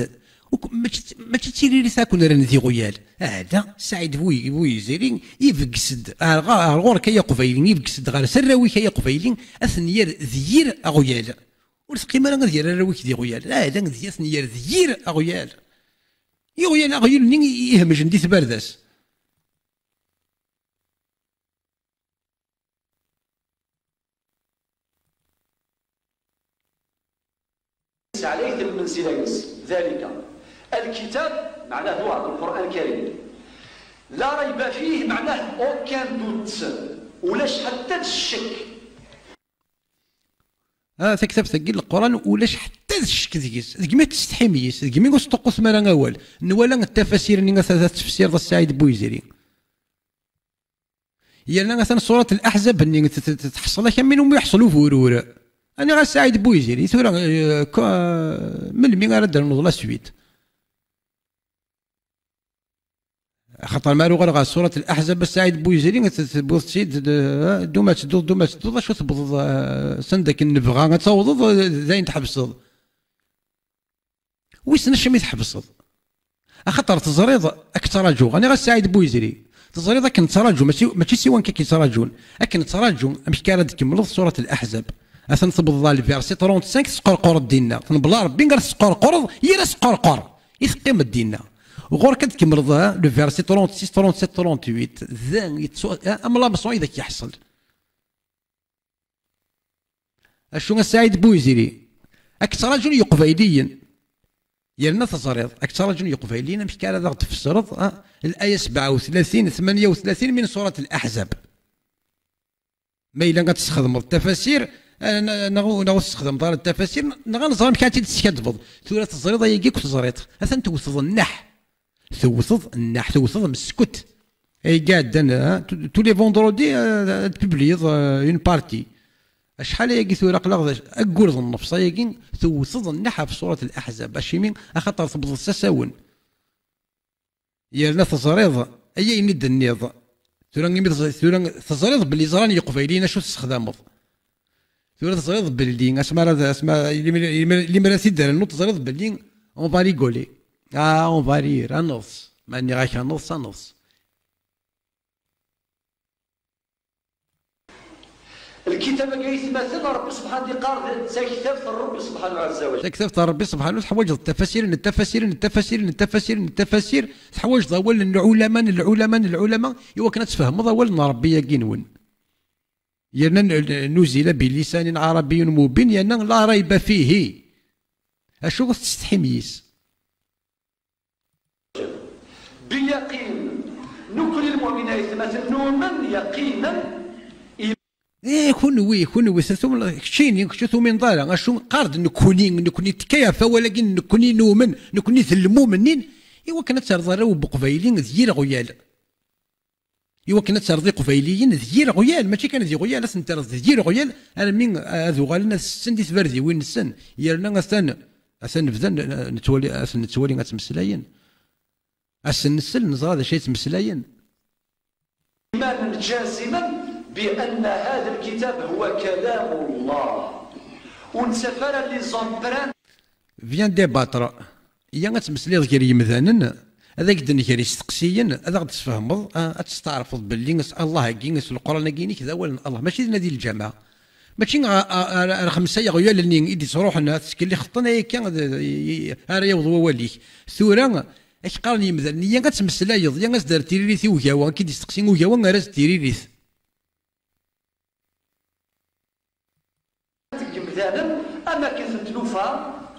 uk-, mačči, mačči d tiririt akk n rren d iɣuyal. Aha da, Saɛid Bu-, Buyizri ibegges-d ar ɣ-, ar ɣur-k ay aqbayli, ibegges-d ɣer s arraw-ik ay aqbayli, ad ten-yerr d yir aɣuyal. Ur teqqim ara ad yerr arraw-ik d iɣuyal. Aha da, ad ten-yerr d yir aɣuyal. Iɣuyal, aɣyul-nni i-, ihemjen di tbarda-s. Ɛlayt lmenzila-ines, ذلك الكتاب, meɛna هو القرآن الكريم, لا ريب فيه, meɛna aucun doute, ulac ḥetta d ccek. Ah, taktabt-agi n Leqran ulac ḥetta d ccek deg-s, degmi ad testḥim yis, degmi ur sṭuqqutem ara awal. Nwala tafasir-nni, ad, ad tefsireḍ a Saɛid Buyzri. Yerna atan surat Al-Ahzab-nni t-, t-, t-, tḥeṣṣel-ak am win umi yeḥṣel uburur. Aniɣ a Saɛid Buyziri, tura, eh, k-, melmi ara d-ternuḍ la suite? Axaṭer mi ara uɣaleɣ ɣer surat Al-Ahzab, a Saɛid Buyziri, t-, tewwiḍ-tt-id, d-, eh, duma tedduḍ, duma tedduḍ, acu tebɣeḍ, eh, s anda akken nebɣa ad tawḍeḍ, eh, d ayen tḥebseḍ. Wissen acimi tḥebseḍ? Axaṭer teẓriḍ ad k-ttṛaǧuɣ. Aniɣ a Saɛid Buyzri, teẓriḍ akken ttṛaǧu, mačči, mačči siwan kan k-yettraǧun. Akken ttṛaǧu, amek ara d-tkemmleḍ surat Al-Ahzab. Atan tewwḍeḍ ɣer lversi trente-cinq, tesqerqureḍ dinna. Tenbla Ṛebbi ɣer tesqerqureḍ, yir asqerqur i teqqimeḍ dinna. Ɣur-k ad tkemmleḍ, ha, le verset trente-six, trente-sept, trente-huit. Da, yettwa-, ha, am lameṣon i d ak-yeḥṣel. Acu a Saɛid Buyziri? Ad k-ttṛaǧun Yeqbayliyen. Yerna teẓriḍ, ad k-ttṛaǧun Yeqbayliyen, amek ara d aɣ-d-tfesreḍ, ah, laya sebɛa u tlatin, tmanya u tlatin min surat Al-Ahzab. Ma yella ad tesxedmeḍ tafasir, ah, n-, neɣ, neɣ ur tesxedmeḍ ara tafasir, neɣ ad nẓer amek ara tt-id-teskadbeḍ. Tura teẓriḍ ayagi akk teẓriḍ. Atan tewteḍ nneḥ. Tewteḍ nneḥ, tewteḍ meskut. Ay iɛeddan, ha, tous les vendredis, euh, ad publiyeḍ, euh, une partie. Acḥal ayagi tura aql-aɣ d aggur d nnefs ayagi, tewteḍ nneḥ ɣef surat Al-Ahzab. Acimi? Axaṭer tewwḍeḍ s asawen. Yerna teẓriḍ, ay ayen i d-tenniḍ. Tura imi teẓ-, tura teẓriḍ belli ẓran Yeqbayliyen acu tessexdameḍ. Tura teẓriḍ belli asmi ara, asmi ara, limra, limra, limra ara t-id-ternuḍ, teẓriḍ belli on va rigoler. Ah, on va rire, ad neḍs. Ma nniɣ-ak ad neḍs, ad neḍs. Lkitab-agi, aytmaten, Ṛebbi subḥanahu yeqqar d taktabt n Ṛebbi subḥanahu ɛazza wa jall. Taktabt n Ṛebbi subḥanahu, teḥwaǧeḍ tafasirin, tafasirin, tafasirin, tafasirin, tafasir, teḥwaǧeḍ awal n lɛulama, n lɛulama, n lɛulama, i wakken ad tfehmeḍ awal n Ṛebbi-agi-nwen. Yerna n-, n-, nuzila bilisanin ɛarabiyin mubin, yerna la rayba fihi. Acu ur tettsetḥim yis? Biyaqin, nekkni lmu'minin aytmaten numen yaqinan. Eh, kunwi, kunwi, s-, tum-, keččini, kečč ur tumineḍ ara. Acu qqar-d nekkni, nekkni tekka ɣef wawal-agi, nekkni numen, nekkni d lmumnin, i wakken ad terreḍ arraw n Uqbayli d yir ɣyal. I wakken ad terreḍ Iqbayliyen d yir ɣyal, mačči kan d iɣyal, ad ten-terreḍ d yir ɣyal, armi ad uɣalen ad setten di tbardiwin-nsen, yerna atan, atan bdan, eh, nettwali, ad ten-nettwali ad ttmeslayen. Ad sen-nsel, neẓra d acu ay ttmeslayen. إيمانا جازما بأن هذا الكتاب هو كلام الله. Ur nettaf ara les empreintes. Viens débattre. Iyya ad tmeslayeḍ gar yemdanen, ad ak-d-nger isteqsiyen, ad aɣ-d-tesfehmeḍ, a-, ad testeɛrfeḍ belli s-, Allah-agi, s Leqran-agi-inek d awal n Allah, mačči d nadi n lǧameɛ. Mačči a-, a-, ar, ar xemsa yeɣyal-nni i d-ittruḥen, ad tettkellixeḍ-ten, akka d, i, i, ara yaweḍ wawal-ik. Tura, ak-qqaren yemdanen, iyya ad tmeslayeḍ, iyya ad s-d-terr tiririt i ugawa, ad k-id-isteqsi ugawa, err-as-d tiririt. Deg yemdanen, am akken ten-tlufa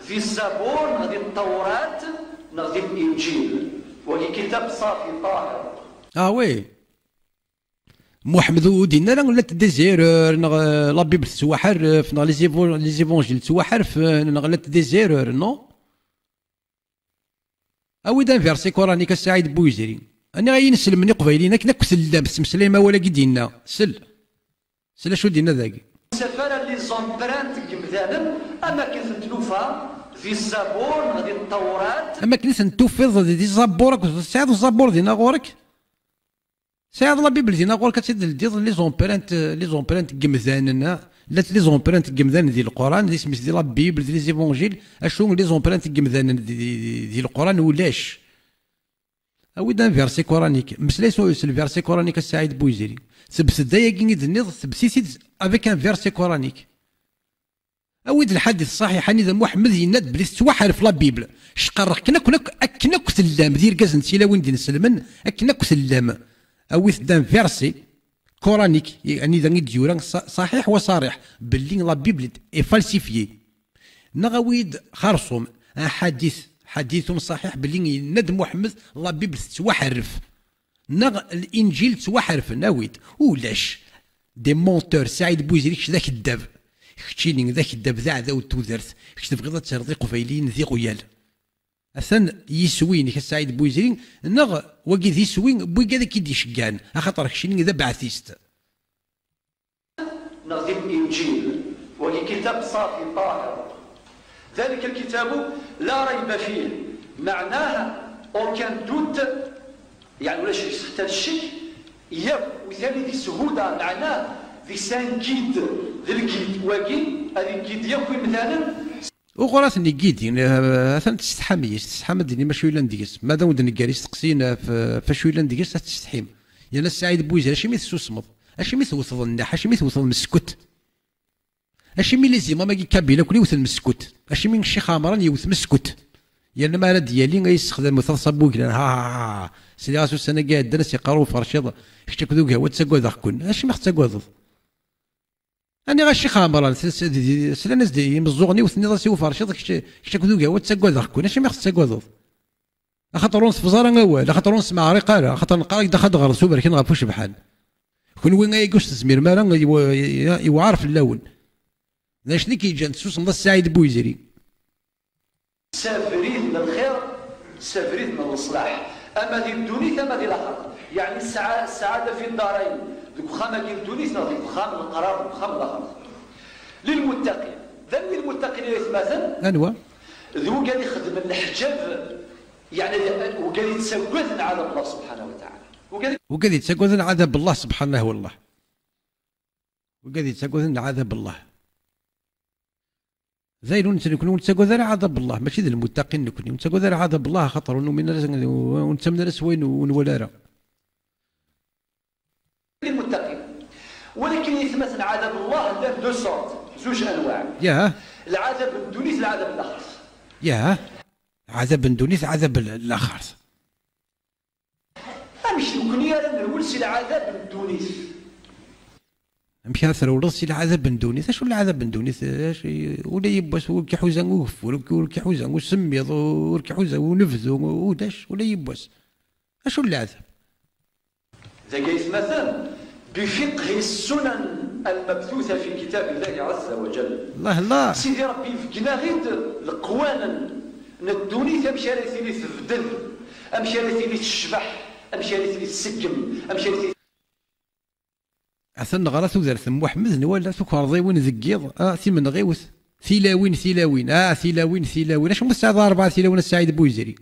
di Zzabur, neɣ di Ṭṭawrat, neɣ di Linǧil. Wagi kitab ṣafi, ṭahir. Ah oui. Muḥemmed ur d-yenna ara llant des erreurs, neɣ, euh, la Bible tettwaḥerref, neɣ les évo-, les évangiles ttwaḥerfen, neɣ llant des erreurs, non? Awi-d un verset coranique, a Saɛid Bouizri. Aniɣ ay ineslmen iqbayliyen akken akk tellam tettmeslayem awal-agi d-yenna. Sel. Sel acu d-yenna dagi. Ur ttaf ara les empreintes n yemdanen, am akken tent-nufa di Zzabur neɣ di Ṭṭawrat. Am akken i tent-tufiḍ di Zzabur akked tesɛiḍ Zzabur dinna ɣur-k? Tesɛiḍ la Bible dinna ɣur-k ad tt-id-teldiḍ, les empreintes, les empreintes n yemdanen, ah? Llant les empreintes n yemdanen di Leqran, d isem-is di la Bible, di les évangiles, acu les empreintes n yemdanen di, di, di, di Leqran ulac. Awi-d un verset coranique. Mmeslay s, s le verset coranique a Saɛid Bouizri. Tebtet-d ayagi i d-tenniḍ, tebtet-id avec un verset coranique. Awi-d lḥadit ṣṣaḥiḥ anida Muḥemmed yenna-d belli tettwaḥerref la Bible. Cqarreɣ akken akk, akken akk tellam d irgazen d tilawin d inselmen, akken akk tellam. Awit-d un verset coranique, anida i d-yura ṣa-, ṣaḥiḥ wa ṣariḥ, belli la Bible est falsifiée. Neɣ awi-d xerṣum, un ḥadit, ḥadithum ṣaḥiḥ, belli yenna-d Muḥemmed la Bible tettwaḥerref. Neɣ Linǧil ttwaḥerfen, awi-d. Ulac. Des menteurs, Saɛid Bouizri, kečč d akeddab. Keččini d akeddab, d aɛdaw n tudert. Kečč tebɣiḍ ad terreḍ iqbayliyen d iɣyal. Atan yiswi-inek a Saɛid Bouizri, neɣ wagi d iswi n wigad i k-id-iceggɛen, axaṭer keččini d abeɛtist. Neɣ di Linǧil, wagi kitab ṣafi ṭahir. ذلك الكتاب لا ريب فيه. Meɛnaha, aucun doute, yeɛni ulac deg-s ḥetta d ccek, yakk, u tali di shuda, meɛnaha, deg-s un guide, d lguide wagi, ad iguide yakk imdanen. Uɣur ad ten-igidi, eh, atan tsetḥam yis, tsetḥam ad d-tinim acu yellan deg-s. Ma d awen-d-neggar isteqsiyen ɣef, ɣef acu yellan deg-s, ad tsetḥim. Yerna Saɛid Bouizri, acimi tessusmeḍ? Acimi tewteḍ nneḥ? Acimi tewteḍ meskut? Acimi les imams-agi kabila akk wten meskut? Acimi Ccix Ɛemran yewwet meskut? Yerna ma ara d-yali ay yessexdam taḍsa n wuglan, ha, ha, ha, ha. Sliɣ-as ussan-agi iɛeddan as-yeqqar uferciḍ, kečč akked ugawa ttagadeɣ-ken. Acimi ɣ-tettagadeḍ? Aniɣ a Ccix Ɛemran, s-, s-, d-, d-, slan-as-d imeẓẓuɣen-iw, tenniḍ-as i uferciḍ, kečč, kečč akked ugawa ttagadeɣ-ken, acimi ɣ-tettagadeḍ? Axaṭer ur nefẓ ara awal, axaṭer ur nesmeɛriq ara, axaṭer neqqar-ak-d axaṭer ɣer-s uberkan ɣef ucebḥan. Kenwi ayagi ur s-tezmirem ara, iw-, i-, iwɛer fell-awen. D acu i k-yeǧǧan tessusmeḍ a Saɛid Bouizri? S abrid n lxir, s abrid n leṣlaḥ, ama di ddunit, ama di laxert. Yeɛni ssaɛa-, ssaɛada fi ddarayn, deg uxxam-agi n ddunit, neɣ deg uxxam n leqrar, deg uxxam n laxert. Lilmuttaqin. D anwi lmuttaqin ay atmaten? Anwa? D wigad ixeddmen leḥǧab, yeɛni wigad yettaggaden ɛadab Allah subḥanahu wa taɛala. Wigad, wigad yettaggaden ɛadab Allah subḥanahu wa taɛala. Wigad yettaggaden ɛadab Allah. D ayen ur nettnekni, ur nettagad ara ɛadab Allah, mačči d lmuttaqin nekni, ur nettagad ara ɛadab Allah, axaṭer ur numin ara, ur nettamen ara s wayen ur nwala ara. Lmuttaqin. Walakin yetmaten ɛadab Allah llan deux sortes, zuj anwaɛ. Yah. Lɛadab n ddunit, lɛadab n laxert. Yah. Ɛadab n ddunit, ɛadab n laxert. Amek nekni ara nerwel si lɛadab n ddunit? Amek ara trewleḍ si lɛadab n ddunit? Acu n lɛadab n ddunit? Acu, ula yiwwas ur k-iḥuza ugeffur, ur k-, ur k-iḥuza usemmiḍ, ur k-iḥuza unebdu, ulac, ula yiwwas. Acu n lɛadab? Dagi aytmaten, بفقه السنن المبثوثة في كتاب الله عز وجل. Allah, Allah. Sidi Ṛebbi yefgen-aɣ-id leqwanen n ddunit, amek ara tili tebded, amek ara tili tecbeḥ, amek ara tili tseggem, amek ara tili. Atan neɣra tudert n Muḥemmed, nwala tukerḍiwin deg yiḍ, ah, timenɣiwt, tilawin, tilawin, ah, tilawin, tilawin. Acimi ur tesɛiḍ ara rebɛa tilawin a Saɛid Buyzri?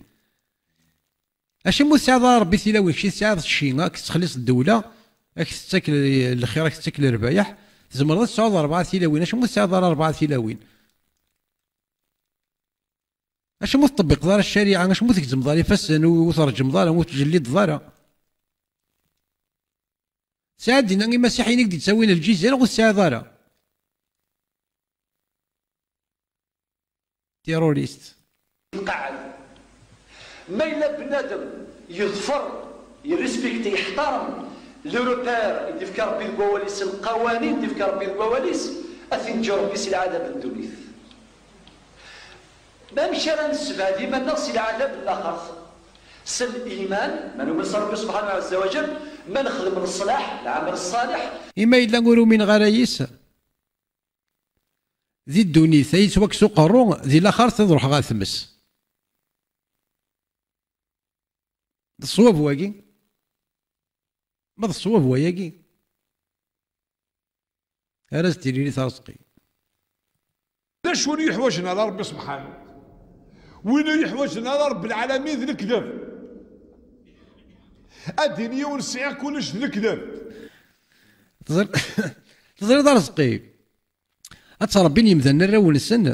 Acimi ur tesɛiḍ ara Rebbi tilawin? Kečč i tesɛiḍ cci, ad k-tettxelliṣ ddewla, ad k-tettak l-, lxir, ad k-tettak lerbayeḥ. Tzemreḍ ad tesɛuḍ rebɛa tilawin. Acimi ur tesɛiḍ ara rebɛa tilawin? Acimi ur teṭṭebbiqeḍ ara ccariɛa? Acimi ur tgezzmeḍ ara ifassen, ur, ur terǧmeḍ ara, ur tjellideḍ ara? Tesɛiḍ dinna imasiḥiyen i k-d-ittawin Lǧizayer, ur tesɛiḍ ara. Terroriste. Qɛed. Ma yella bnadem yeḍfer, yerrispikti, yeḥtarem les repères i d-ifka Rebbi deg wawal-is, lqawanin i d-ifka Rebbi deg wawal-is, ad t-inǧu Rebbi si lɛadab n ddunit. Ma amek ara nessebɛed iman-nneɣ si lɛadab n laxert? S liman, ma numen s Ṛebbi subḥanahu ɛezza wa jell, ma nexdem leṣlaḥ, lɛamal ṣṣaleḥ. Imi yella ur umineɣ ara yis, di ddunit ay yettwakkes uqerru, di laxert ad ruḥeɣ ɣer tmes. D ṣṣwab wagi? Ma d ṣṣwab wayagi, ara s-tili Tarzqi. D acu ur yuḥwaǧen ara Ṛebbi subḥanahu? Win ur yuḥwaǧen ara Ṛebbi lɛalamin d lekdeb. Ad d-yini yiwen sɛiɣ kullec d lekdeb. Teẓri-, teẓriḍ Arezqi, ad ttṛebbin yemdanen arraw-nsen,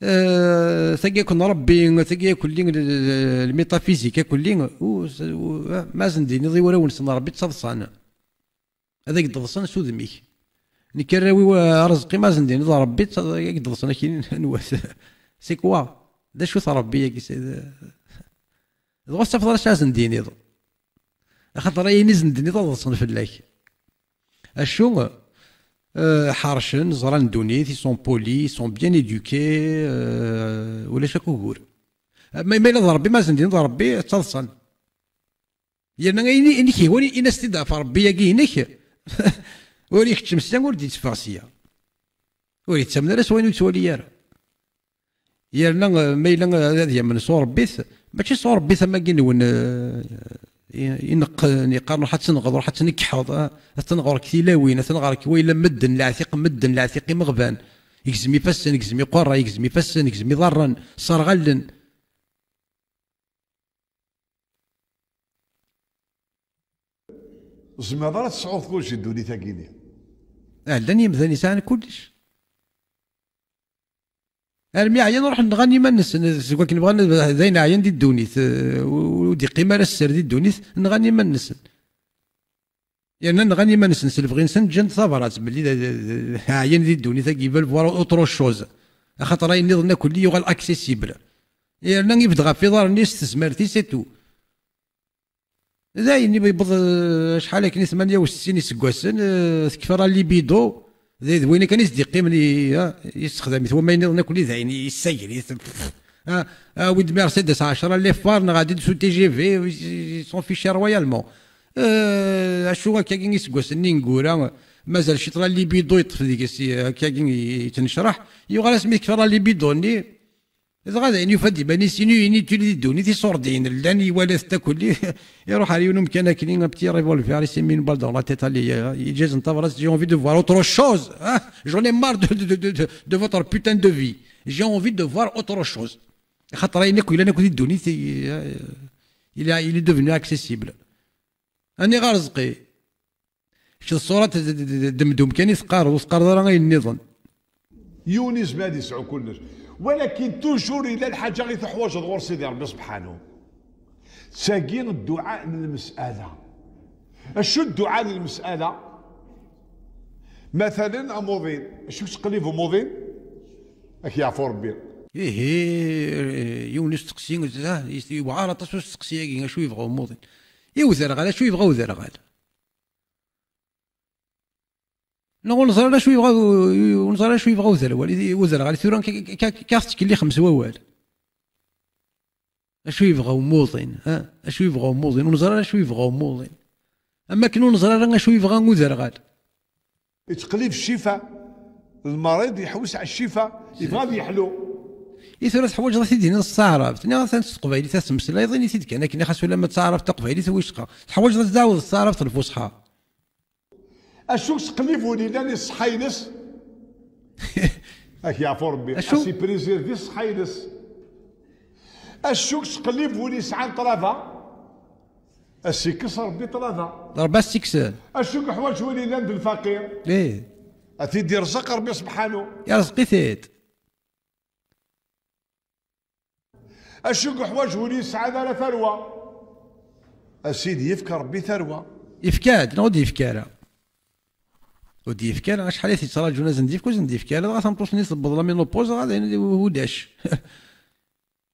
eh, tagi akk n Ṛebbi, tagi akk lli, l-, l-, lmitafizik akk lli, u-, u-, ma asen-d-tiniḍ i warraw-nsen Ṛebbi ttaḍsan. Ad ak-d-ḍsen s udem-ik. Nekk arraw-iw, a Arezqi, ma asen-d-tiniḍ Ṛebbi, ad ak-d-ḍsen akkin, anwa-t? C'est quoi? D acu-t Ṛebbi-agi? C'est, dɣa ur tafeḍ ara acu asen-d-tiniḍ. Axaṭer ayen i sen-d-tiniḍ ad ḍsen fell-ak. Acu, euh, ḥercen, ẓran ddunit, ils sont polis, ils sont bien éduqués, euh, ulac akk ugur. Ma, ma yella d Ṛebbi, ma asen-d-tiniḍ Ṛebbi, ad ttaḍsan. Yerna ayen i, ayen i k-ihwan, in-as-t-id ɣef Ṛebbi-agi-inek, ur ikeččem sya, ur d-itteffeɣ sya. Ur yettamen ara s wayen ur yettwali ara. Yerna, eh, ma yella, eh, ad yamen s uṛebbit, mačči s uṛebbit am wagi-nwen, eh, i, ineqqen, yeqqaren ruḥ ad tenɣeḍ, ruḥ ad tnekkḥeḍ, eh, ad tenɣeḍ deg tilawin, ad tenɣeḍ deg wayla n medden, leɛtiq n medden, leɛtiq imeɣban. Igzem ifassen, igzem iqerra, igzem ifassen, igzem iḍarren, sserɣalen. Tzemreḍ ara tesɛuḍ kullec di ddunit-agi-nni. Ah, llan yemdanen yesɛan kullec. Armi ɛyan ruḥen nɣan iman-nsen, seg wakken bɣan, d ayen ɛyan di ddunit, eh, ur d-iqqim ara sser di ddunit, nɣan iman-nsen. Yerna nɣan iman-nsen s lebɣi-nsen, ǧǧan-d tabrat, belli d, d, d, ɛyan di ddunit-agi, ils veulent voir autre chose. Axaṭer ayen nniḍen akk lli yuɣal accessible. Yerna ibedd ɣef iḍarren-is, s tezmert-is, et tout. D ayen i yewweḍ, eh, acḥal akken i tmanya u settin iseggasen, eh, tekfa la libido, d, d wayen kan i s-d-yeqqimen i, ah, yessexdam-it, wama yenniḍen akk d ayen yessagri-t. Ah, ah, awi-d Mercedes ɛecra, les phares, neɣ ɛeddi-d s u T G V, ils s'en fichent royalement. Eh, acu akkagi iseggasen-nni ineggura, mazal ciṭ la libido yeṭṭef deg-s, i, akkagi yettnecraḥ, yuɣal asmi tekfa la libido-nni, dɣa d ayen yufa-d iman-is, inu, inutili di ddunit, iṣurdiyen llan, iwala-t akk lli, iruḥ ar yiwen umkan akkenni, un petit revolver, il s'est mis une balle dans la tête, allez, euh, yeǧǧa-asen tabrat, j'ai envie de voir autre chose, hein, j'en ai marre de, de, de, de, de votre putain de vie, j'ai envie de voir autre chose. Axaṭer ayen akk yellan akk di ddunit, i, euh, il a, il est devenu accessible. Aniɣer Arezqi? Kečč d ṣṣurat d, d, d, d, d ddemdum kan i teqqareḍ, ur teqqareḍ ara ayen nniḍen. Yiwen izmer ad yesɛu kullec. Walakin toujours yella lḥaǧa i tuḥwaǧeḍ ɣur Sidi Ṛebbi subḥanu. D tagi dduɛa n lmes'ala. Acu dduɛa n lmes'ala? Matalen, amuḍin. Acu yettqellib umuḍin? Ad k-yeɛfu Ṛebbi. Ihi, yiwen usteqsi, ah, yewɛer aṭas usteqsi-agi, acu yebɣa umuḍin? I uderɣal, acu yebɣa uderɣal? Neɣ ur neẓri ara acu yebɣa, ur neẓri ara acu yebɣa uderwal, i, uderɣal tura ka, ka, ka, ka tettkellikem s wawal. Acu yebɣa umuḍin, ha? Acu yebɣa umuḍin? Ur neẓri ara acu yebɣa umuḍin. Am akken ur neẓri ara acu yebɣa uderɣal. Yettqellib ccifa. Lmarid yeḥwes ɛla ccifa, yebɣa ad yeḥlu. I tura teḥwaǧeḍ ad t-id-tiniḍ s taɛrabt, niɣ atan s teqbaylit ad temmeslayeḍ, ini-t-id kan akken, xas ulamma d taɛrabt taqbaylit wicqa. Teḥwaǧeḍ ad tɛawdeḍ s taɛrabt lfusḥa. Acu yettqellib win yellan i ṣṣeḥḥa-ines? Ad k-yeɛfu Ṛebbi. Acu? Ad s-yeprizir di ṣṣeḥḥa-ines. Acu yettqellib win yesɛan ṭṭlaba? Ad s-yekkes Ṛebbi ṭṭlaba. Ṛebbi ad s-tt-ikkes. Acu yeḥwaǧ win yellan d lfaqir? Ih. Ad t-id-irẓeq Ṛebbi subḥanu. Irẓeq-it-id. Acu i yeḥwaǧ win yesɛan ara tarwa? Ad s-id-yefk Ṛebbi tarwa. Yefka-d, neɣ ur d-yefki ara? Ur d-yefki ara, acḥal i t-yettraǧun ad sen-d-yefk, ur sen-d-yefki ara, dɣa tameṭṭut-nni tewweḍ la ménopause, dɣa d ayen ulac.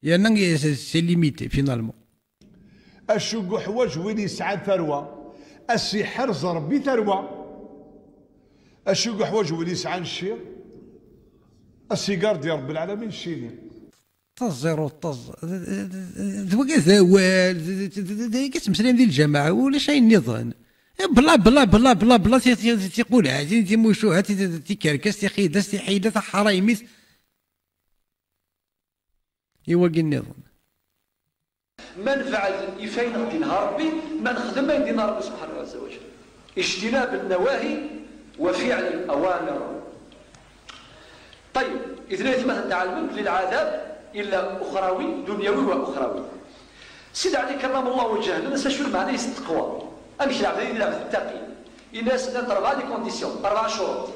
Yerna c'est, c'est limité, finalement. Acu i yeḥwaǧ win yesɛan tarwa? Ad s-iḥrez Ṛebbi tarwa. Acu i yeḥwaǧ win yesɛan cci? Ad s-igardi Ṛebbi lɛalamin cci-nni. Taẓiruṭ taẓ d wagi d awal d wagi ttmeslayen di lǧamaɛ, ulac ayen nniḍen. Bla bla bla bla bla, tiqulɛatin, timucuha, tikerkas, tixidas, tiḥila, taḥraymit. I wagi nniḍen. Ma nbeɛd ifayen ɣ-d-inha Ṛebbi, ma nexdem ayen d-inna Ṛebbi subḥanahu ɛazza wa jall. Ijtinab nnawahi wa fiɛl lawamir. Ṭayyeb, itna yetmaten tɛelmem belli lɛadab illa uxrawi, dunyawi wa uxrawi. Sidi Ɛli karram Llah wajhah, nnan-as acu lmeɛna-is n taqwa? Amek lɛebd ad yili d lɛebd ttaqi? Inna-as llant rebɛa les conditions, rebɛa ccuruṭ.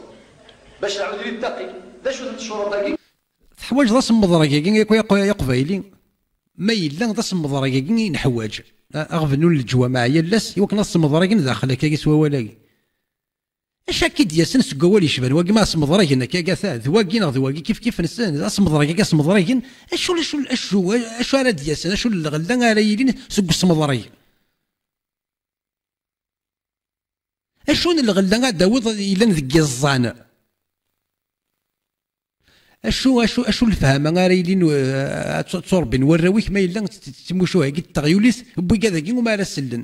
Bac lɛebd ad yili ttaqi, d acu-tent ccuruṭ-agi? Teḥwaǧeḍ asemmeḍreg-agi akk a Iqbayli. Ma yella d asemmeḍreg-agi i neḥwaǧ, aɣbel n leǧwameɛ yal ass, i wakken ad smeḍregen daxel akkagi s wawal-agi. Acu akka i d-yasen seg wawal yecban wagi ma smeḍregen akka gata d wagi neɣ d wagi kif kif nsen, d asemmeḍreg akka smeḍregen, acu acu acu acu ara d-yasen, acu n lɣella ara yilin seg usemḍreg? Acu n lɣella ad d-tawiḍ yellan deg yiẓẓan? Acu acu acu lefhama ara yilin ad tuṛebbin warraw-ik ma yella d timucuha-agi d teɣyulit n wigad-agi umi ara sellen?